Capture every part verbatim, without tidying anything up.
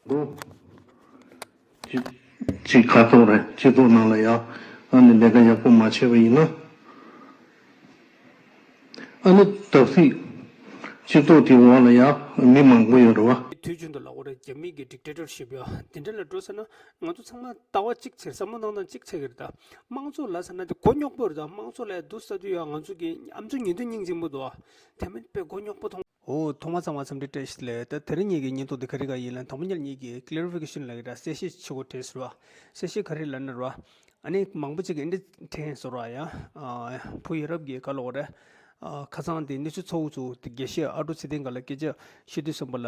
འདུག་གཅིག་གཅིག་ཁ་ཐོག་རེད། སྤྱི་ཚོགས་ནང་ལ་ཡང་ཨ་ནི་ལས་ཀ་ཡག་པོ་མ་བྱས་པ་ཡིན་ན། ཨ་ནི་བརྡབ་གསིག་སྤྱི་ཚོགས་དེའི་འོག་ལ་ཡང་མི་མང་པོ་ཡོད་རེད་བ། དུས་རྒྱུན་དུ་ལབ་དགོས་རེད། རྒྱ་མི་གི་ཌིག་ཊེ་ཊར་ཤིབ་ཡ་དེ་འདྲ་ལ་འགྲོ་ཟེར་ན། ང་ཚོ་ཚང་མ་ལྟ་བ་གཅིག་བྱས། བསམ་བློ་གཏོང་སྟངས་གཅིག་ཆགས་ཀྱི་རེད། ད་དམངས་གཙོ་ལབ་ཟེར་ན་དེ་མགོ་རྙོག་པོ་རེད། ད་དམངས་གཙོ་ལབ་འདུག་ཟེར་དུས་ཡ་ང་ཚོ་གི་ཨམ་ཅོག་ཉན་དུས་སྙིང་རྗེ་མོ་འདུག་ཨ། དེ་མིན་དཔེ་མགོ་རྙོག་པོ་མཐོང་། འོ། ཐོག་མ་ཚང་མ་འཚམས་འདྲི་བཀྲ་ཤིས་བདེ་ལེགས། ད་དེ་རིང་ངེད་ཀྱི་བརྙན་ཐུང་འདི་ག་རེ་ག་ཡིན་ལབ་ན། དང་པོ་ཉིད་ལ་ངེད་ཀྱིས་ཀི་ལེ་རི་ཕི་ཀེ་ཤན་ལབ་ཀྱི་རེད། གསལ་བཤད་བྱེད་དགོས་དྲན་སོང་ར། གསལ་བཤད་ག་རེ་ལབ་ན་ར། ཨ་ནི་མང་པོ་ཅིག་གིས་འདི་དྲན་སོང་ར་ཡ། ཨ། བུ་ཡ་རབས་ཀྱི་ག་ལབ་དགོས་རེད། ཨ། ཁ་སང་དེ་གནས་ཚུལ་ཚོགས་ཚུགས་དེ་དགེ་བཤེས་ཨ་ཀྲུག་ཚེ་བརྟན་སྒང་ལ་སྐད་ཆ་བཤད་དུས་ཙམ་པ་ལ་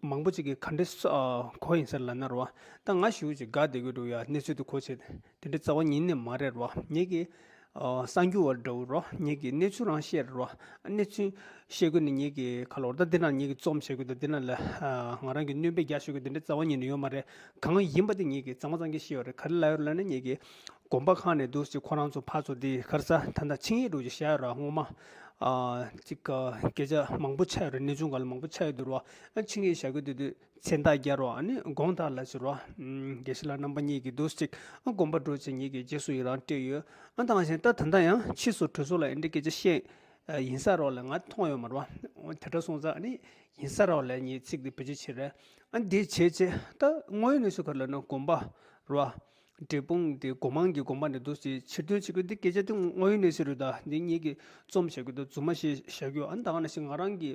མང་པོ་ཅིག་གིས་ག་འདྲ་སོ། ཨ། གོ་ཡིན་ས་ལབ་ན་ར། ད་ང་ཞེ་པོ་ཅིག་དགའ་བསྡད་ཀྱི་འདུག་ཡ། གནས་ཚུལ་དེ་གོ་བྱས། དེ་འདྲ་རྩ་བ་ཉིད་ནས་མ་རེད་ར། ངེད་ཀྱི་ཨ། གསར་འགྱུར་བ་འདྲ་བོ་རོ། ངེད་ཀྱིས་གནས་ཚུལ་རང་བཤད་རོ། གནས་ཚུལ་བཤད་དགོས་ནི་ངེད་ཀྱིས་ག་ལབ་དགོས་རེད། ད་འདི་ན་ངེད་ཀྱིས་རྩོམ་བྱེད་དགོས། ད་འདི་ན་ལ། ཨ། ང་རང་གིས་སྣོན་པ་རྒྱག་བྱེད་དགོས། དེ་འདྲ་རྩ་བ་ཉིད་ནས་ཡོད་མ་རེད། གང་ཡིན་པ་དེ་ངེད་ཀྱིས་གཙང་མ་གཙང་རྐྱང་བཤད་ཡོད་རེད། ག་རེ་ལབ་ཡོད་རེད་ལབ་ན། ངེད་ཀྱིས་དགོན་པ་ཁག་ནས་འདུག་སེ་ཁོ་རང་ཚོ་ཕར་ཚུར་དེ་ག་རེ་ཟེར། ད་ལྟ་ཆིངས་ཡིག་འདྲ་བོ་ཅིག་བཞག་ཡོད་ར། སྔོན་མ། ཨ། ཅིག་སྐད་ཆ་མང་པོ་ཆགས་ཡོད་རེད། གནས་ཆུང་སྒང་ལ་མང་པོ་ཆགས་ཡོད་འདུག་ར། ཨ། ཆིངས་ཡིག་བཞག་གི་འདུག་དུས། མཚན་རྟགས་རྒྱག་རོགས། ཨ་ནི་དགོངས་དག་ལབ་བྱེད་རོགས། ཨམ། དགེ་བཤེས་ལགས་རྣམ་པ་གཉིས་ཀྱིས་འདུག་སེ་ཅིག་ཨ། དགོན་པ་འགྲོ་བྱེད་ངེད་ཀྱིས་རྗེས་སུ་ཡི་རང་སྤྲད་ཡོད། ཨ། ད་ག་ཞེ་ན་ད་ད་ལྟ་ཡང་ཕྱིས་སུ་གྲོས་ཚོགས་ལ་འདི་འདྲའི་སྐད་ཆ་བཤད། ཨ། ཡིན་ས་རོགས་ལབ་ང་མཐོང་ཡོད་མ་རེད་བ། དེ་འདྲ་སོང་ཙང་ཨ་ནི་ཡིན་ས་རོགས་ལབ་ངས་ཚིག་འདི་བེད་སྤྱོད་བྱེད་རེད། ཨ། འདི་བྱས་བྱས་ད་དངོས་ཡོད་གནས་ཚུལ་ག་རེ་ལབ་ན། དགོན་པ་རེད་བ། འབྲས་སྤུངས་དེ་སྒོ་མང་གི་དགོན་པ་ནས་འདུག་སེ་ཕྱིར་ཐོན་བྱེད་དགོས། འདི་སྐད་ཆ་དེ་དངོས་ཡོད་གནས་ཚུལ་རེད། ད་འདི་ངེད་ཀྱིས་རྩོམ་བྱེད་དགོས། ད་རྫུན་མ་བཤད་བཞག་རྒྱུ། ཨ། ད་ག་ནང་བཞིན་ང་རང་གི་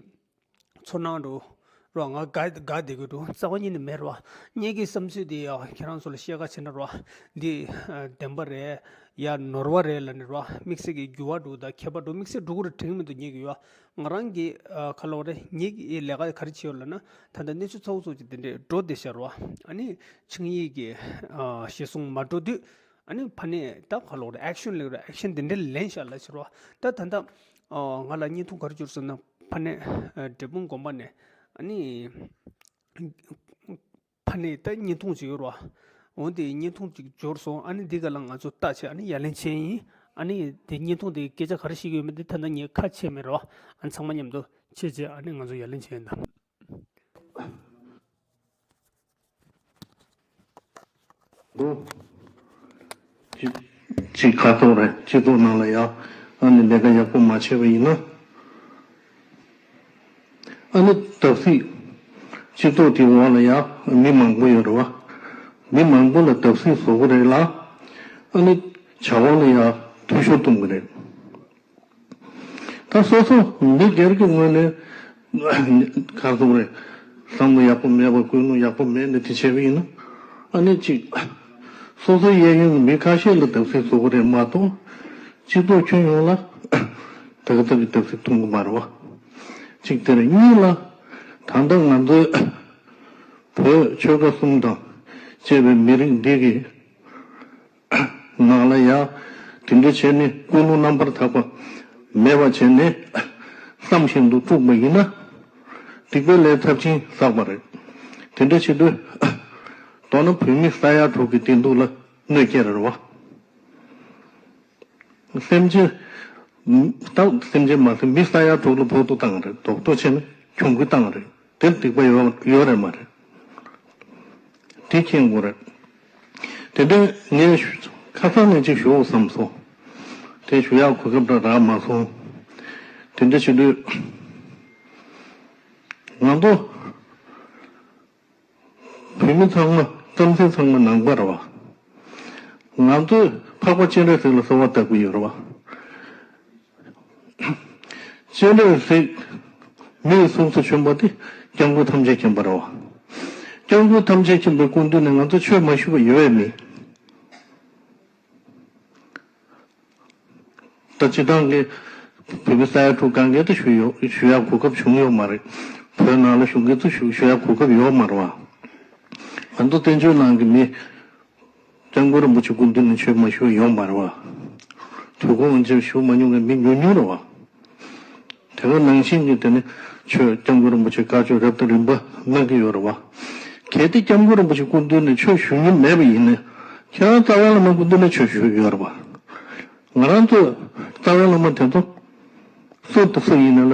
ཚོར་སྣང་འདྲ་བོ་རོ། ང་དགའ་དགའ་བསྡད་ཀྱི་འདུག་རྩ་བ་ཉིད་ནས་མེད་རོ། ངེད་ཀྱི་བསམ་ཚུལ་དེ་ཡང་ཁྱེད་རང་ཚོ་ལ་བཤད་ག་བྱས་ན་རོ། འདི། ཨ། བདེན་པ་རེད། ཡ། ནོར་བ་རེད་ལབ་ནས་རོ། དམིགས་བསལ་གྱི་འགྱུར་བ་འགྲོ་དང་ཁྱད་པར་འགྲོ། དམིགས་བསལ་འགྲོ་གི་རེད་དྲན་གྱི་མི་འདུག་ངེད་ཀྱི་ཡོད། ང་རང་གི། ཨ། ག་ལབ་དགོས་རེད། ངེད་ཀྱི་ལས་ཀ་ག་རེ་བྱས་ཡོད་ལབ་ན། ད་ལྟ་གནས་ཚུལ་ཚོགས་ཚོགས་ཀྱི་དེ་འདྲས་འགྲོ་བསྡད་ཤག་རོ། ཨ་ནི་ཆིངས་ཡིག་གི། ཨ། གཞིར་བཟུང་མ་འགྲོ་དུས། ཨ་ནི་ཕ་ནས་ད་ག་ལབ་དགོས་རེད། ཨེག་ཤན་ལབ་དགོས་རེད། ཨེག་ཤན་དེ་འདྲས་ལེན་ཤག་ལབ་བྱེད་རོ། ད་ད་ལྟ། ཨ། ང་ལ་བརྙན་ཐུང་ག་རེ་བྱུང་ཟེར་ན། ཕ་ནས། ཨ། འབྲས་སྤུངས་དགོན་པ་ནས། ཨ་ནི། ཕ་ནས་ད་བརྙན་ཐུང་ཅིག་ཡོད་རེད་བ། འོ་དེ་བརྙན་ཐུང་ཅིག་འབྱོར་སོང་། ཨ་ནི་འདི་ག་ལ་ང་ཚོ་ལྟ་བྱས། ཨ་ནི་ཡ་ལན་བྱས་ཡིན། ཨ་ནི་དེ་བརྙན་ཐུང་དེ་སྐད་ཆ་ག་རེ་བཤད་ཀྱི་ཡོད་མེད་དེ་ད་ལྟ་ངས་ཁ་ཕྱེ་མེད་རེད་བ། ཨ། ཚང་མ་མཉམ་དུ་བྱས་བྱས། ཨ་ནི་ང་ཚོ་ཡ་ལན་བྱས་ཡིན་ད། འདུག་གཅིག་གཅིག་ཁ་ཐོག་རེད། སྤྱི་ཚོགས་ནང་ལ་ཡང་ཨ་ནི་ལས་ཀ་ཡག་པོ་མ་བྱས་པ་ཡིན་ན། ཨ་ནི་བརྡབ་གསིག་སྤྱི་ཚོགས་དེའི་འོག་ལ་ཡང་མི་མང་པོ་ཡོད་རེད་བ། མི་མང་པོ་ལ་བརྡབ་གསིག་བཟོ་གི་རེད་ལ། ཨ་ནི་བྱ་བ་ལ་ཡང་འཐུས་ཤོར་གཏོང་གི་རེད། ད་སོ་སོ་མི་སྒེར་གྱི་ངོས་ནས་ག་རེ་ཟེར་དགོས་རེད། བསམ་བློ་ཡག་པོ་མེད་པ། ཀུན་སློང་ཡག་པོ་མེད་ནས་དེ་བྱས་པ་ཡིན་ན། ཨ་ནི་གཅིག་སོ་སོའི་གཡས་གཡོན་གྱི་མི་ཁ་ཤས་ལ་བརྡབ་གསིག་བཟོ་གི་རེད་མ་གཏོགས། སྤྱི་ཚོགས་ཁྱོན་ཡོངས་ལ་དེ་ག་ཙམ་གྱི་བརྡབ་གསིག་གཏོང་གི་མ་རེད་བ། གཅིག་དེ་རེད། གཉིས་ལ། ད་ལྟ་ང་ཚོའི་བོད་ཆོལ་ཁ་གསུམ་དང་བཅས་པའི་མི་རིགས་འདི་གི་ནང་ལ་ཡང་དེ་འདྲ་བྱས་ནས་ཀུན་སློང་རྣམ་པར་དག་པ་མེད་པ་བྱས་ནས་བསམ་བཞིན་དུ་བཙུགས་པ་ཡིན་ན། སྡིག་པའི་ལས་ཚབས་ཆེན་བསགས་པ་རེད། དེ་འདྲ་བྱེད་དུས་མདོར་ན་བོད་མི་ས་ཡ་དྲུག་གི་བདེ་སྡུག་ལ་གནོད་སྐྱེལ་རེད་བ། སེམས་ཅན། ད་སེམས་ཅན་མ་ཟད་མི་ས་ཡ་དྲུག་ལ་བོགས་ཐུག་བཏང་རེད། རྡོག་རྡོག་བྱས་ནས་གྱོང་གུད་བཏང་རེད། དེར་སྡིག་པ་ཡོད་ཡོད་རེད་མ་རེད། དེ་མཁྱེན་དགོས་རེད། དེ་འདྲ་ངས་ཁ་སང་ནས་ཅིག་ཞུ་དགོས་བསམ་སོང་། དེ་ཞུ་ཡག་གོ་སྐབས་རག་མ་སོང་། དེ་འདྲ་བྱེད་དུས་ང་ཚོ་བོད་མི་ཚང་མ། རྩམ་ཟན་ཚང་མ་ནང་པ་རེད་བ། ང་ཚོས་འཕགས་པ་སྤྱན་རས་གཟིགས་ལ་གསོལ་བ་བཏབ་ཀྱི་ཡོད་རེད་བ། སྤྱན་རས་གཟིགས་མིའི་གཟུགས་སུ་བྱོན་པ་དེ་སྐྱབས་མགོན་ཐམས་ཅད་མཁྱེན་པ་རེད་བ། སྐྱབས་མགོན་ཐམས་ཅད་མཁྱེན་པའི་སྐུ་མདུན་ནས་ང་ཚོ་ཆོས་མ་ཞུས་པ་ཡོད་པས་མིན། ད་སྤྱི་བཏང་གི་བོད་མི་ས་ཡ་དྲུག་གང་ག་དེ་ཞུ་ཡོད། ཞུ་ཡག་གོ་སྐབས་བྱུང་ཡོད་མ་རེད། བོད་ནང་ལ་བཞུགས་མཁན་ཚོ་ཞུ་ཞུ་ཡག་གོ་སྐབས་ཡོད་མ་རེད་བ། ང་ཚོ་བཙན་བྱོལ་ནང་གི་མི། སྐྱབས་མགོན་རིན་པོ་ཆེ་སྐུ་མདུན་ནས་ཆོས་མ་ཞུས་ཡོད་མ་རེད་བ། དུས་འཁོར་དབུ་འབྱེད་ཞུ་མ་མྱོང་མཁན་མི་ཉུང་ཉུང་རེད་བ། དེ་ག་ནང་བཞིན་གྱི་དེ་ནི་ཆོས་སྐྱབས་མགོན་རིན་པོ་ཆེ་བཀའ་ཆོས་རབ་དང་རིམ་པ་གནང་གི་ཡོད་རེད་བ། གལ་ཏེ་སྐྱབས་མགོན་རིན་པོ་ཆེ་སྐུ་མདུན་ནས་ཆོས་ཞུ་མྱོང་མེད་པ་ཡིན་ན། ཁྱེད་རང་རྩ་བའི་བླ་མ་སྐུ་མདུན་ནས་ཆོས་ཞུས་ཡོད་རེད་བ། ང་རང་ཚོ་རྩ་བའི་བླ་མ་དེ་ཚོ་སུ་དང་སུ་ཡིན་ན་ལ།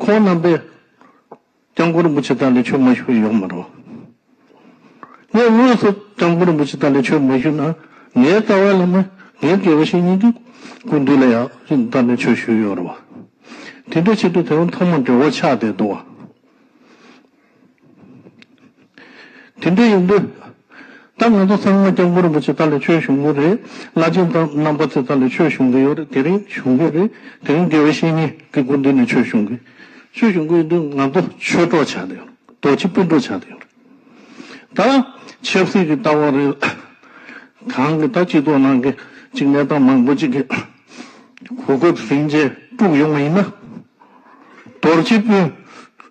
ཁོང་རྣམ་པས་སྐྱབས་མགོན་རིན་པོ་ཆེ་རྩ་ནས་ཆོས་མ་ཞུས་ཡོད་མ་རེད་བ། ངས་དངོས་སུ་སྐྱབས་མགོན་རིན་པོ་ཆེ་ད་ལན་ཆོས་མ་ཞུས་ན། ངའི་རྩ་བའི་བླ་མ་ངའི་དགེ་བའི་བཤེས་གཉེན་གྱི་སྐུ་མདུན་ལ་ཡང་ད་ལན་ཆོས་ཞུས་ཡོད་རེད་བ། དེ་འདྲ་བྱེད་དུས་དེ་རིང་ཐོག་མར་འབྲེལ་བ་ཆགས་བསྡད་འདུག་བ། དེ་འདྲ་ཡིན་དུས། ད་ང་ཚོ་ཚང་མ་སྐྱབས་མགོན་རིན་པོ་ཆེ་ད་ལན་ཆོས་ཞུ་གི་རེད། བླ་ཆེན་དང་རྣམ་པ་ཚོས་ད་ལན་ཆོས་ཞུ་གི་ཡོད་རེད། དེ་རིང་ཞུ་གི་རེད། དེ་རིང་དགེ་བའི་བཤེས་གཉེན་གྱི་སྐུ་མདུན་ནས་ཆོས་ཞུ་གི། ཆོས་ཞུ་གི་ཡིན་དུས་ང་ཚོ་ཆོས་གྲོགས་ཆགས་བསྡད་ཡོད་རེད། རྡོ་རྗེ་སྤུན་གྲོགས་ཆགས་བསྡད་ཡོད་རེད། ད་ཆབ་སྲིད་ཀྱི་ལྟ་བ་རེད། གང་གི་ད་སྤྱི་ཚོགས་ནང་གི་གཅིག་གནས་སྟངས་མང་པོ་གཅིག་གི་གོ་སྐབས་ཟིན་རྗེས་དཀྲུགས་ཡོང་བ་ཡིན་ན། རྡོ་རྗེ་སྤུན་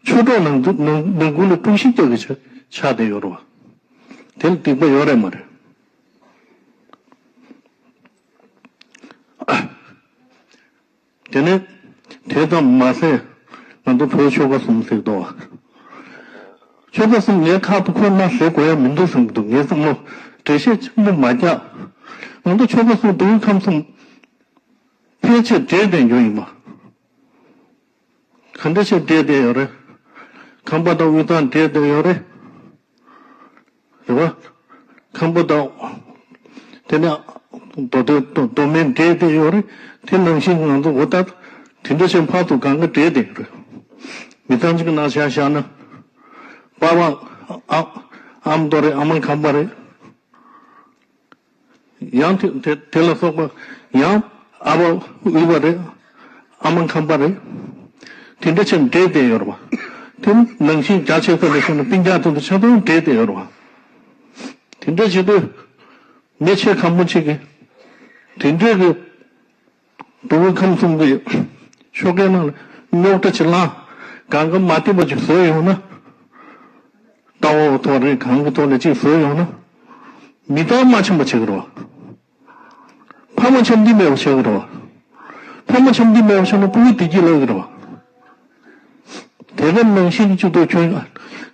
ཆོས་གྲོགས་ནང་དུ་ནང་ནང་ཁུལ་ལ་དཀྲུག་ཤིང་རྒྱག་གི་ཆ་ཆགས་བསྡད་ཡོད་རེད་བ། དེ་ལ་སྡིག་པ་ཡོད་རེད་མ་རེད། དེ་ནས་དེ་ཙམ་མ་ཟད་ང་ཚོ་བོད་ཆོལ་ཁ་གསུམ་ཟེར་འདུག་བ། ཆོལ་ཁ་གསུམ་ངའི་ཁ་ཐུག་ཁོ་ན་ཟེར་དགོས་ཡ་མི་འདུག་བསམ་གྱི་འདུག་ངའི་བསམ་བློ་འགྲེལ་བཤད་ཆེན་པོ་མ་རྒྱག་ང་ཚོ་ཆོལ་ཁ་གསུམ་མདོ་དབུས་ཁམས་གསུམ་ཕལ་ཆེར་འདྲེས་བསྡད་རྒྱུ་ཡིན་པ། ག་འདྲ་བྱས་འདྲེས་བསྡད་ཡོད་རེད། ཁམས་པ་དང་དབུས་གཙང་འདྲེས་བསྡད་ཡོད་རེད། རེད་བ། ཁམས་པ་དང་། དེ་ནས་མདོ་སྟོད་མདོ་མདོ་སྨད་འདྲེས་བསྡད་ཡོད་རེད། དེ་ནང་བཞིན་ང་ཚོ་འོ་ད་དེ་འདྲ་བྱས་ཕར་ཚུར་གང་ག་འདྲེས་བསྡད་ཡོད་རེད། མི་ཚང་གཅིག་གི་ནང་བཞག་བཞག་ན། པ་ཕ། ཨ་ཨ་མདོ་རེད། ཨ་མ་ཁམས་པ་རེད། ཡང་དེ་དེ་དེ་ལ་སོགས་པ་ཡང་ཨ་ཕ་དབུས་པ་རེད། ཨ་མ་ཁམས་པ་རེད། དེ་འདྲ་བྱས་འདྲེས་བསྡད་ཡོད་རེད་བ། དེ་ནང་བཞིན་རྒྱ་ཆེ་ས་ལ་སོང་ན་སྤུན་ཀྱག་དེ་ཚོ་ཆ་ཚང་འདྲེས་བསྡད་ཡོད་རེད་བ། དེ་འདྲ་བྱེད་དུས་མི་ཆེ་ཁག་པོ་ཅིག་གིས་དེ་འདྲའི་གི་མདོ་དབུས་ཁམས་གསུམ་གྱི་ཆོལ་ཁའི་ནང་ལ་རྙོག་དྲ་ཅིག་ལངས། གང་ག་མ་བདེ་བ་ཅིག་བཟོས་ཡོང་ན། ལྟ་བ་ཐོག་རེད། གང་གི་ཐོག་ལ་ཅིག་བཟོས་ཡོང་ན། མི་ཚང་མ་འཆམ་པ་བྱེད་ཀྱི་རེད་བ། ཕ་མ་འཆམ་མཐུན་མེད་པ་བྱེད་ཀྱི་རེད་བ། ཕ་མ་འཆམ་མཐུན་མེད་པ་བྱུང་ན་ཕྲུ་གུ་བདེ་སྐྱིད་ལབ་ཀྱི་རེད་བ། དེ་ག་ནང་བཞིན་གཅིག་ཏུ་ཁྱོད་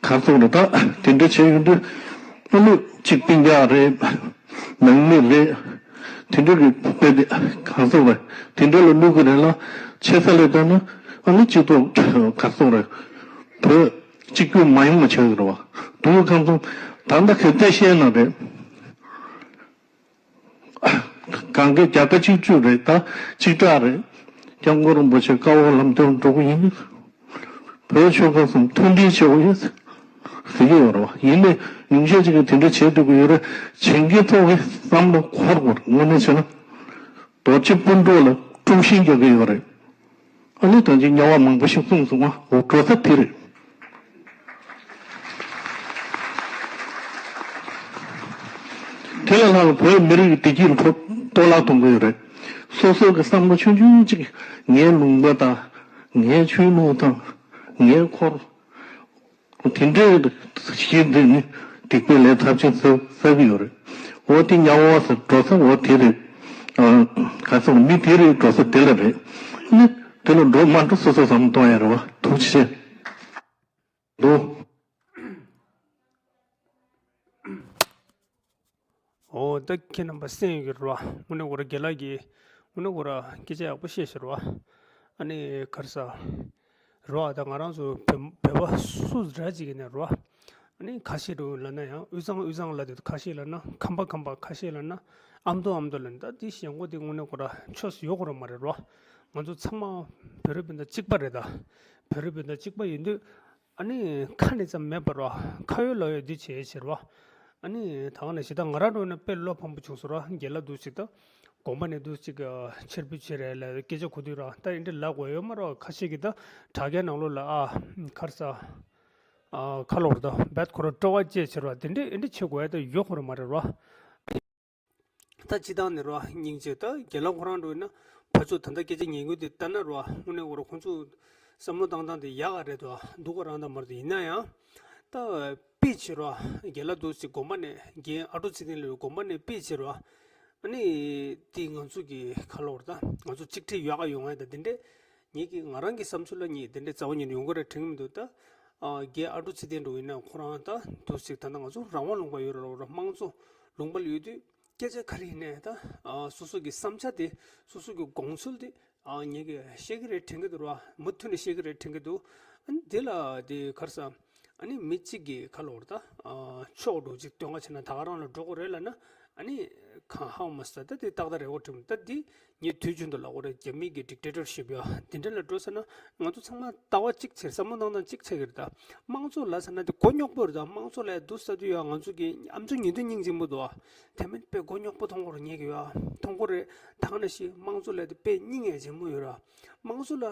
གར་སོང་རེད། ད་དེ་འདྲ་བྱས་ཡོང་དུས་ཨ་ནི་གཅིག་སྤུན་ཀྱག་རེད། ནང་མི་རེད། དེ་འདྲ་གི་དཔེ་དེ་གར་སོང་རེད། དེ་འདྲ་ལ་བླུག་གི་རེད་ལ། ཆེ་ས་ལས་བལྟས་ན་ཨ་ནི་གཅིག་ཏུ་གར་སོང་རེད། བོད་གཅིག་གྱུར་མ་ཡོང་བ་བྱེད་ཀྱི་རེད་བ། དུང་ཁམས་གསུམ་ད་ལྟ་གལ་ཏེ་བཤད་ན་རེད། གང་གི་རྒྱལ་ཁབ་གཅིག་གྱུར་རེད། ད་གཅིག་གྲགས་རེད། སྐྱབས་མགོན་རིན་པོ་ཆེ་བཀའ་འོག་ལམ་སྟོན་འགྲོ་གི་ཡིན། བོད་ཆོལ་ཁ་གསུམ་མཐུན་སྒྲིལ་བྱེད་དགོས་ཡོད་ཟེར་གྱི་ཡོད་རེད་བ། ཡིན་ནའི་ཉུང་ཤས་ཅིག་གིས་དེ་འདྲ་བྱེད་སྡོད་ཀྱི་ཡོད་རེད། བྱེད་མཁན་ཚོ་གིས་བསམ་བློ་འཁོར་དགོས་རེད། དངོས་གནས་བྱས་ན་རྡོ་རྗེ་སྤུན་གྲོགས་ལ་དཀྲུག་ཤིང་རྒྱག་གི་ཡོད་རེད། ཨ་ནི་ད་ཅི་དམྱལ་བ་མང་པོ་ཞིག་གསུངས་སོང་ང་། འོ་འགྲོ་ས་དེ་རེད། དེ་ལ་ལྷག་བོད་མི་རིགས་བདེ་སྐྱིད་ལ་གཏོར་བརླག་གཏོང་གི་ཡོད་རེད། སོ་སོ་གི་བསམ་བློ་ཆུང་ཆུང་གཅིག་ངའི་ལུང་པ་དང་། ངའི་ཆོས་ལུགས་དང་། ངའི་འཁོར། དེ་འདྲའི་གཞི་འདི་ནི་སྡིག་པའི་ལས་ཚབས་ཆེན་བསགས་བསགས་ཀྱི་ཡོད་རེད། འོ་དེ་དམྱལ་བ་ཟེར་འགྲོ་ས་འོ་དེ་རེད། ཨ། ག་ཚོད་མི་དེ་རེད། འགྲོ་ས་དེ་ལ་རེད། ནི་དེ་ལ་འགྲོ་མ་འགྲོ་སོ་སོ་བསམ་བློ་གཏོང་ཡ་རེད་བ། ཐུགས་རྗེ་ཆེ། འདུག་འོ་ད་ཁྱེད་རྣམ་པ་གསན་ཡོད་ཀྱི་རེད་བ། དངོས་གནས་ཁོ་ར་རྒན་ལགས་ཀྱིས་དངོས་གནས་ཁོ་ར་སྐད་ཆ་ཡག་པོ་བཤད་ཤག་རེད་བ། ཨ་ནི་ག་རེ་ཟ་རེད་བ། ད་ང་རང་ཚོ་བོད་བོད་པ་སུ་འདྲ་ཅིག་ཡིན་ནའི་རེད་བ། ཨ་ནི་ཁ་ཤས་རེད་ལབ་ན་ཡང་དབུས་གཙང་དབུས་གཙང་ལབ་དུས་ཁ་ཤས་ལབ་ན། ཁམས་པ་ཁམས་པ་ཁ་ཤས་ལབ་ན། ཨ་མདོ་ཨ་མདོ་ལབ་ན། ད་འདི་ཞེན་ཁོག་འདི་དངོས་གནས་ཁོ་ར་ཆོས་སུ་ཡོད་ཁོ་ར་མ་རེད་རེད་བ། ང་ཚོ་ཚང་མ་བོད་རིགས་སྤུན་ཟླ་གཅིག་པ་རེད། ད་བོད་རིགས་སྤུན་ཟླ་གཅིག་པ་ཡིན་དུས། ཨ་ནི་ཁ་ནས་ཙམ་མེད་པར་བ། ཁ་ཡོད་ལག་ཡོད་འདི་བྱས་ཕྱིར་བ། ཨ་ནི་ད་ག་ནང་བཞིན་ད་ང་རང་འགྲོ་ན་དཔེ་བློ་ཕམ་པོ་བྱུང་སོང་ར། རྒན་ལགས་འདུག་ཅིག་ད་དགོན་པ་ནས་འདུག་ཅིག་ཕྱིར་འབུད་བྱེད་རེད་ལབ་སྐད་ཆ་གོ་དུས་ར། ད་འདི་འདྲ་ལབ་དགོས་ཡོད་མ་རེད། ཁ་ཤས་ཀྱིས་ད་དྲ་རྒྱའི་ནང་ལོགས་ལ་ཨ་ག་རེ་ཟ། ཨ་ཁ་ལོ་ར་ད་རྦད་ཁོ་ར་སྤྲོ་བ་བསྐྱེད་ཕྱིར་བ། དེ་འདྲས་འདི་འདྲས་བྱེད་དགོས་ཡ་ད་ཡོད་ཁོ་ར་མ་རེད་ར། ད་སྤྱིར་བཏང་ནས་རོ་སྙིང་རྗེ། ད་རྒན་ལགས་ཁོ་རང་འགྲོ་ཡིན་ན་ཕར་ཚུར་ད་ལྟ་སྐད་ཆ་ཉན་རྒྱུ་དེ་ལྟ་ན་རོ། དངོས་གནས་ཁོ་རང་ཁོང་ཚོ་བསམ་བློ་བཏང་སྟངས་དེ་ཡག་ག་རེད་དོ། སྡུག་ག་རང་ད་མ་རེད་དོ། ཡིན་ན་ཡང་ད་དཔེ་བྱེད་རོ། རྒན་ལགས་འདུག་སེ་དགོན་པ་ནས། རྒན་ཨ་ཀྲུག་ཚེ་བརྟན་ལགས་དགོན་པ་ནས་དཔེ་བྱེད་རོ། ཨ་ནི་དེ་ང་ཚོ་གི་ཁ་ལོ་ར་ད་ང་ཚོ་གཅིག་སྒྲིལ་ཡག་ག་ཡོང་ཡ་ད་དེ་འདྲས་ངེད་ཀྱི་ང་རང་གི་བསམ་ཚུལ་ལ་ངེད་དེ་འདྲས་རྩ་བ་ཉིད་ནས་ཡོང་གི་རེད་དྲན་གྱི་མི་འདུག་ད་རྒན་ཨ་ཀྲུག་ཚེ་བརྟན་འགྲོ་ཡིན་ན་ཁོ་རང་ད་འདུག་སེ་ད་ལྟ་ང་ཚོ་རང་དབང་ལུང་པ་ཡོད་ར་རོ། དམངས་གཙོ་ལུང་པ་ལ་ཡོད་དུས། སྐད་ཆ་ག་རེ་ཡིན་ནའི་ད་ཨ་སོ་སོ་གི་བསམ་འཆར་དེ། སོ་སོ་གི་དགོངས་ཚུལ་དེ་ཨ་ངེད་ཀྱིས་བཤད་ཀྱི་རེད་དྲན་གྱི་འདུག་ར། མུ་མཐུད་ནས་བཤད་ཀྱི་རེད་དྲན་གྱི་འདུག་ཨ་ནི་དེ་ལ་དེ་ག་རེ་ཟ། ཨ་ནི་མི་གཅིག་གིས་ཁ་ལོར་ད་ཕྱོགས་འགྲོ་གཅིག་སྟོན་ཁ་བྱས་ན་ད་ག་རང་ལ་འགྲོ་དགོས་རེད་ལབ་ན། ཨ་ནི་གང་ཧ་མ་ས་ད་དེ་ཏག་ཏག་རེད་འོ་དྲིམ་ད་དེ་ངས་དུས་རྒྱུན་དུ་ལབ་དགོས་རེད། རྒྱ་མི་གི་ཌིག་ཊེ་ཊར་ཤིབ་ཡ་དེ་འདྲ་ལ་འགྲོ་ཟེར་ན་ང་ཚོ་ཚང་མ་ལྟ་བ་གཅིག་བྱེད་བསམ་བློ་བཏང་སྟངས་གཅིག་ཆགས་ཀྱི་རེད། ད་དམངས་གཙོ་ལབ་ཟེར་ན་དེ་མགོ་རྙོག་པོ་རེད། ད་དམངས་གཙོ་ལབ་ཡ་འདུག་ས་དུས་ཡ་ང་ཚོ་གི་ཨམ་ཅོག་ཉན་དུས་སྙིང་རྗེ་པོ་འདུག་དེ་མིན་དཔེ་མགོ་རྙོག་པོ་མཐོང་གི་རེད། ངེད་ཀྱི་ཡ་མཐོང་གི་རེད། ད་ག་ནང་བཞིན་དམངས་གཙོ་ལབ་དེ་དཔེ་སྙིང་ངལ་ཆེན་པོ་ཡོད་ར། དམངས་གཙོ་ལ་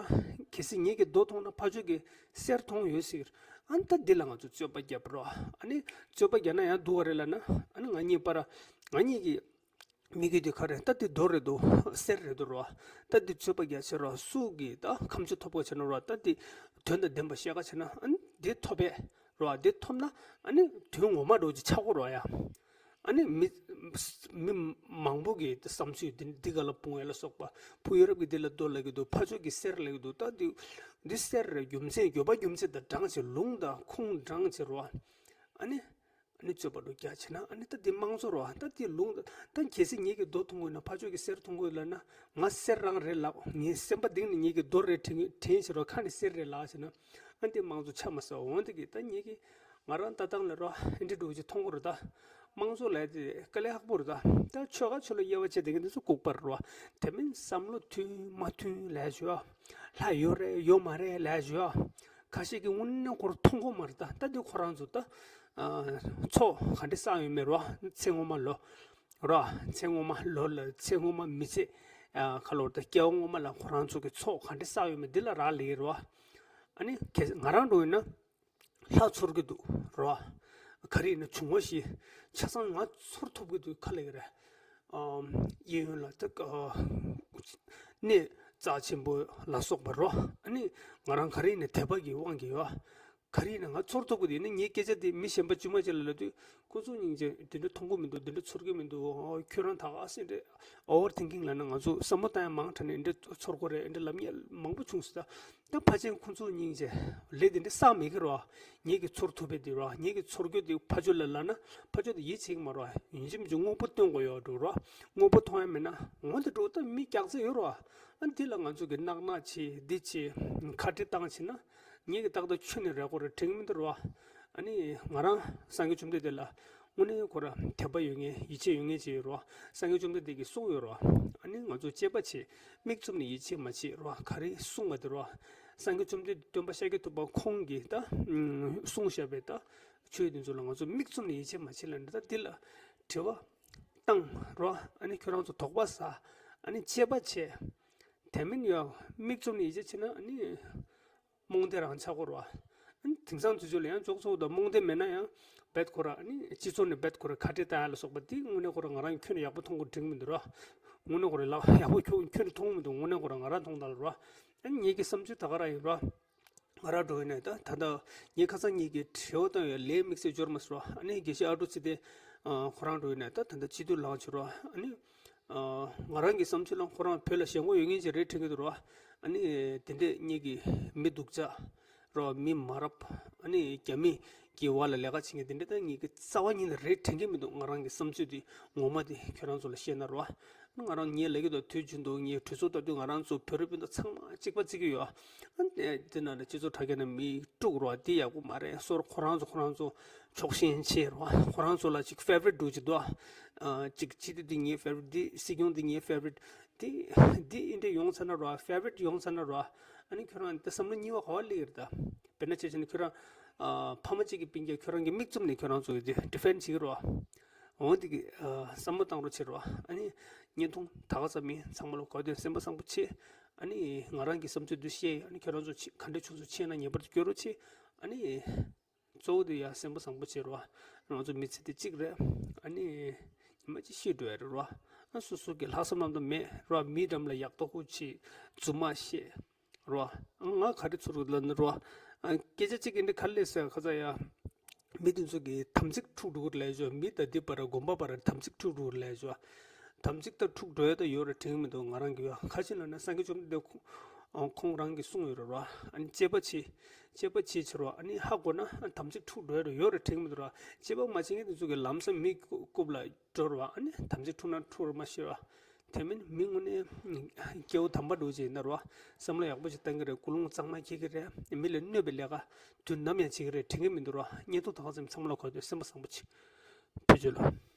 གལ་སྲིད་ངེད་ཀྱི་རྡོ་མཐོང་ན་ཕར་ཕྱོགས་ཀྱི་གསེར་མཐོང་ཡོད་ཟེར། ཨ་ནི་ད་འདི་ལ་ང་ཚོ་རྩོད་པ་བརྒྱབ་རོགས། ཨ་ནི་རྩོད་པ་བརྒྱབ་ན་ཡང་སྡུག་ག་རེད་ལབ་ན། ཨ་ནི་ང་གཉིས་བར་ང་གཉིས་ཀྱི་དམིགས་ཡུལ་དེ་ག་རེད། ད་འདི་རྡོ་རེད་འདུག་གསེར་རེད་འདུག་རོགས། ད་འདི་རྩོད་པ་བརྒྱབ་བྱས་རོགས། སུ་གིས་ད་ཁ་མཆུ་ཐོབ་ག་བྱས་ན་རོགས། ད་འདི་དོན་དང་ལྡན་པ་བཤད་ག་བྱས་ན་ཨ་ནི་འདི་ཐོབ་པས་རོགས། འདི་ཐོབ་ན་ཨ་ནི་དོན་ངོ་མ་འགྲོ་ཅིག་ཆགས་གོ་རོགས་ཡ། ཨ་ནི་མི་མི་མང་པོ་གི་བསམ་ཚུལ་འདི་འདི་ག་ལ་སྤུངས་ཡ་ལ་སོགས་པ། ཕུ་ཡུ་རོབ་ཀྱི་འདི་ལ་རྡོ་ལབ་ཀྱི་འདུག་ཕར་ཕྱོགས་ཀྱི་གསེར་ལབ་ཀྱི་འདུག་ད་འདི་འདི་གསེར་རེད། རྒྱུ་མཚན་རྒྱུ་བ་རྒྱུ་མཚན་དང་དྲངས་བྱས་ལུང་དང་ཁུངས་དྲངས་བྱས་རོ། ཨ་ནི་ཨ་ནི་རྩོད་པ་འགྲོ་རྒྱག་བྱས་ན་ཨ་ནི་ད་འདི་དམངས་གཙོ་རོ། ད་འདི་ལུང་ད་གལ་སྲིད་ངེད་ཀྱི་རྡོ་མཐོང་དགོས་ན་ཕར་ཕྱོགས་ཀྱི་གསེར་མཐོང་དགོས་ལབ་ན་ང་གསེར་རང་རེད་ལབ། ངའི་སེམས་པ་གཏིང་ནས་ངེད་ཀྱི་རྡོ་རེད་དྲན་དྲན་བྱས་རོ། ཁ་ནས་གསེར་རེད་ལབ་བྱས་ན། ཨ་འདི་དམངས་གཙོ་ཆ་མ་ས་འོང་དེ་གི་ད་ངེད་ཀྱི་ང་རང་ལྟ་སྟངས་ལ་རོ་ཨེ་འདྲ་འགྲོ་གི་མཐོང་གི་རེད། ད་དམངས་གཙོ་ལབ་དེ་དཀའ་ལས་ཁག་པོ་རེད། ད་ད་ཆོལ་ཁ་ཆོལ་ལ་དབྱེ་བ་བྱེད་དེ་གི་འདི་ཚོ་ལྐུགས་པ་རེད་རོ། དེ་མིན་བསམ་བློ་མཐུན་མ་མཐུན་ལབ་བྱོས། ལྷ་ཡོད་རེད་ཡོད་མ་རེད་ལབ་བྱོས། ཁ་ཤས་ཀྱི་དངོས་གནས་ཁོ་རང་མཐོང་གི་མ་རེད། ད་ད་འདི་ཁོ་རང་ཚོ་ད་ཚོགས་ག་འདྲ་བསགས་ཡོད་མེད་རོ། ཚེ་སྔོན་མ་ལོ་རོ། ཚེ་སྔོན་མ་ལོ་ལ་ཚེ་སྔོན་མ་མི་ཚེ་ཁ་ལོར་ད་སྐྱེ་བ་སྔོན་མ་ལ་ཁོ་རང་ཚོ་གི་ཚོགས་ག་འདྲ་བསགས་ཡོད་མེད་འདི་ལ་རག་ལས་རོ། ཨ་ནི་ཁྱེད་ང་རང་འགྲོ་ཡིན་ན་ལྷ་ཚོར་གི་འདུག་རོ། ག་རེ་ཡིན་ན་བྱུང་བ་ཞིག་ཆ་ཚང་ང་ཚོར་ཐུབ་གི་འདུག་ག་ལེ་གི་རེད། ཨམ་གཡས་གཡོན་ལ་ད་གནས་རྩ་ཆེན་པོ་ལ་སོགས་པ་རོ། ཨ་ནི་ང་རང་ག་རེ་ཡིན་ན་དད་པ་གི་དབང་གིས་ཡོད། ག་རེ་ཡིན་ན་ང་ཚོར་ཐུབ་གི་འདུག་ཡིན་ན་ངའི་སྐད་ཆ་དེ་མི་གཞན་པ་དཀྱུས་མ་ཅིག་ལ་ལབ་དུས་ཁོ་ཚོ་སྙིང་རྗེ་འདི་འདྲ་མཐོང་གི་མི་འདུག་འདི་འདྲ་ཚོར་གི་མི་འདུག་ཨོ་ཁྱོད་རང་ད་ག་སེ་འདྲ་ཨོ་ཝར་ཐིང་ཀིང་ལབ་ན་ང་ཚོ་བསམ་བློ་བཏང་ཡ་མང་དྲགས་ནས་འདི་འདྲ་ཚོར་གི་རེད་འདི་འདྲ་ལབ་མཁན་མང་པོ་བྱུང་སོང་ད། ད་ཕལ་ཆེར་ཁོང་ཚོ་སྙིང་རྗེ་ལས་དེ་འདྲ་བསགས་མེད་ཀི་རོ། ངེད་ཀྱི་ཚོར་ཐུབ་པའི་དེ་རོ། ངེད་ཀྱི་ཚོར་རྒྱུ་དེ་ཕ་ཆོས་ལ་ལབ་ན་ཕ་ཆོས་དེ་ཡིད་ཆེས་ཀྱི་མ་རོ། ཡིན་གཅིག་མིན་གཅིག་དངོས་པོ་སྟོན་དགོས་ཡོད་འགྲོ་རོ། དངོས་པོ་མཐོང་ཡ་མེད་ན་འོན་ཏེ་འགྲོ་ད་མི་རྒྱགས་ཚད་ཡོད་རོ། ཨ་འདི་ལ་ང་ཚོ་གི་ནག་ནག་བྱེད་འདི་བྱེད་ཁ་བྲལ་བཏང་བྱེད་ན་ངེད་ཀྱི་ཏག་ཏག་ཆོས་ནི་རེད་གོ་རེད་དྲན་གི་མི་འདུག་རོ། ཨ་ནི་ང་རང་སངས་རྒྱས་བཅོམ་ལྡན་འདས་ལ་དངོས་གནས་ཁོ་ར་དད་པ་ཡོད་མཁན་ཡིད་ཆེས་ཡོད་མཁན་ཅིག་ཡོད་རོ། སངས་རྒྱས་བཅོམ་ལྡན་འདས་ཀྱིས་གསུངས་ཡོད་རོ། ཨ་ནི་ང་ཚོ་གཅེས་པ་བྱེད། མིག་བཙུམ་ནས་ཡིད་ཆེས་མ་བྱེད་རོ། ག་རེ་གསུངས་པ་དེ་རོ། སངས་རྒྱས་བཅོམ་ལྡན་འདས་སྟོན་པ་ཤཱཀྱ་ཐུབ་པ་ཁོང་གིས་ད་གསུངས་བཞག་པའི་ད་ཆོས་དེ་ཚོ་ལ་ང་ཚོ་མིག་བཙུམ་ནས་ཡིད་ཆེས་མ་བྱེད་ལབ་ནས་ད་འདི་ལ་དྲི་བ་བཏང་རོ། ཨ་ནི་ཁྱོད་རང་ཚོ་དོགས་པ་ཟ། ཨ་ནི་དཔྱད་པ་བྱེད། དེ་མིན་ཡང་མིག་བཙུམ་ནས་ཡིད་ཆེས་བྱེད་ན་ཨ་ནི། རྨོངས་དད་རང་ཆགས་ཀྱི་རེད་བ། དེང་སང་དུས་ཚོད་ལ་ཡང་ཅོག་ཙེ་འོག་ཏུ་རྨོངས་དད་མེད་ན་ཡང་རྦད་ཁོ་ར་ནི་སྤྱི་ཚོགས་ནས་རྦད་ཁོ་ར་ཁ་བྲལ་བཏང་ཡ་ལ་སོགས་པ་དེ་དངོས་གནས་ཁོ་ར་ང་རང་ཁྱོན་ནས་ཡག་པོ་མཐོང་གི་འགྲིག་མི་འདུག་ར། དངོས་གནས་ཁོ་ར་ལག་ཡག་པོ་ཁྱོད་ཁྱོན་ནས་མཐོང་མི་འདུག་དངོས་གནས་ཁོ་ར་ང་རང་མཐོང་སྟངས་ལ་ར། ཨ་ནི་ངེད་ཀྱི་བསམ་ཚུལ་ད་ག་རང་ཡིན་ར། ང་རང་འགྲོ་ཡིན་ནས་ད་ད་ལྟ་ངས་ཁ་སང་ངེད་ཀྱི་དྲི་བ་བཏང་ཡོད་ལས་དམིགས་བསལ་འབྱོར་མ་སོང་ར། ཨ་ནི་དགེ་བཤེས་ཨ་ཀྲུག་ཚེ་བརྟན་ཁོ་རང་འགྲོ་ཡིན་ནས་ད་ད་ལྟ་སྤྱི་འཐུས་ལངས་བྱུང་ར། ཨ་ནི། ང་རང་གི་བསམ་ཚུལ་ལ་ཁོ་རང་བོད་ལ་ཞེན་ཁོག་ཡོད་མཁན་ཅིག་རེད་དྲན་གྱི་འདུག་རོ། ཨ་ནི་དེ་འདྲས་གཉིས་ཀྱི་མི་སྡུག་ཅག་རོ། མི་མ་རབས། ཨ་ནི་རྒྱ་མི་གི་བར་ལ་ལས་ཀ་བྱེད་མཁན་དེ་འདྲས་ད་གཉིས་ཀྱི་རྩ་བ་ཉིད་ནས་རེད་དྲན་གྱི་མི་འདུག་ང་རང་གི་བསམ་ཚུལ་དེ་ངོ་མ་དེ་ཁྱོད་རང་ཚོ་ལ་བཤད་ན་རོ། ང་རང་ངས་ལབ་ཀྱི་འདུག་དུས་རྒྱུན་དུ་ངས་གྲོས་ཚོགས་ལྟ་དུས་ང་རང་ཚོ་བོད་རིགས་སྤུན་ཟླ་ཚང་མ་གཅིག་པ་བརྩི་གི་ཡོད། ཨ་ནི་དེ་ནང་ལ་སྤྱི་ཚོགས་དྲ་རྒྱ་ནས་མི་དཀྲུག་རོ་དེ་ཡག་པོ་མ་རེད། སོ་སོ་ཁོ་རང་ཚོ་ཁོ་རང་ཚོ་ཕྱོགས་ཞེན་བྱེད་རོ། ཁོ་རང་ཚོ་ལ་ཅིག་ཕེ་ཝ་རིཊ་འདྲ་ཅིག་འདུག་ཨ། ཅིག་སྤྱི་འཐུས་འདི་ངའི་ཕེ་ཝ་རིཊ། འདི་སྲིད་སྐྱོང་འདི་ངའི་ཕེ་ཝ་རིཊ། འདི་འདི་འདྲ་ཡོང་ཚར་ན་རོ། ཕེ་ཝ་རིཊ་ཡོང་ཚར་ན་རོ། ཨ་ནི་ཁྱོད་རང་འདི་བསམ་བློ་གཉིས་པ་ག་པར་སླེབས་ཀྱི་རེད་ད། དཔེར་ན་ཆ་བཞག་ན་ཁྱོད་རང་ཨ་ཕ་མ་གཅིག་གི་སྤུན་ཀྱག་ཁྱོད་རང་གི་མིག་བཙུམ་ནས་ཁྱོད་རང་ཚོ་གི་འདི་ཌི་ཕེན་ཌི་བྱེད་ཀྱི་རོ། འོ་འདི་གི་ཨ་བསམ་བློ་བཏང་རོགས་བྱེད་རོ། ཨ་ནི་བརྙན་ཐུང་ད་ག་ཙམ་ཡིན། ཚང་མ་ལ་གོ་དོན་སེམས་པ་བཟང་པོ་བྱེད། ཨ་ནི་ང་རང་གི་བསམ་ཚུལ་འདི་བཤད། ཨ་ནི་ཁྱོད་རང་ཚོ་ག་འདྲ་བྱུང་སོང་། བྱས་ན་ངེས་པར་དུ་སྐྱོན་རོགས་བྱེད། ཨ་ནི། གཙོ་བོ་དེ་ཡང་སེམས་པ་བཟང་པོ་བྱེད་རོགས། ང་ཚོ་མི་ཚེ་དེ་གཅིག་རེད། ཨ་ནི་ཉི་མ་གཅིག་ཤི་འགྲོ་ཡ་རེད་རོགས། ཨ་སོ་སོ་གི་ལྷག་བསམ་རྣམ་དག་མེད་རོགས། མི་འགྲམ་ལ་ཡག་ཐོག་ཁུ་ཆེ་རྫུན་མ་བཤད་རོགས། ང་ག་རེ་ཚོར་ལ་ནི་རོགས། ཨ་སྐད་ཆ་གཅིག་གི་འདི་ག་ལས་ཟེར་ཁ་ཚ་ཡ། མི་དེ་ཚོ་གི་དམ་ཚིག་འཁྲུག་འགྲོ་གི་རེད་ལབ་ཞོག་མི་དང་འདི་བར་དགོན་པ་བར་དམ་ཚིག་འཁྲུག་འགྲོ་གི་རེད་ལབ་ཞོག་དམ་ཚིག་ད་འཁྲུག་འགྲོ་ཡ་ད་ཡོད་རེད་དྲན་གྱི་མི་འདུག་ང་རང་གི་ཡ་ག་ཅི་ལབ་ན་སངས་རྒྱས་བཅོམ་ལྡན་འདས་ཁོ་ཁོང་རང་གིས་གསུངས་ཡོད་རེད་ར། ཨ་ནི་དཔྱད་པ་བྱེད། དཔྱད་པ་བྱེད་ཕྱིར་རོ། ཨ་ནི་ཧ་གོ་ན་ཨ་དམ་ཚིག་འཁྲུག་འགྲོ་ཡ་ད་ཡོད་རེད་དྲན་གྱི་མི་འདུག་ར། དཔྱད་པ་མ་བྱེད་མཁན་དེ་ཚོ་གི་ལམ་སང་མི་རྐུབ་ལ་འགྲོ་ར། ཨ་ནི་དམ་ཚིག་འཁྲུག་ན་འཁྲུག་ར་མ་ཤེས་ར། དེ་མིན་མི་དངོས་གནས་སྐྱེ་བོ་དམ་པ་འདྲ་བོ་ཅིག་ཡིན་ན་རོ། བསམ་བློ་ཡག་པོ་ཞིག་བཏང་གི་རེད། ཀུན་སློང་གཙང་མ་འཁྱེར་གི་རེད། མི་ལ་གནོད་པའི་ལས་ཀ་དུས་ནམ་ཡང་བྱེད་ཀྱི་རེད་དྲན་གི་མི་འདུག་རོ། བརྙན་ཐུང་དག་ཙམ་ཚང་མ་ལ་གོ་དོན་སེམས་པ་བཟང་པོ་ཅིག་ཕུལ་བྱུང་ལོ།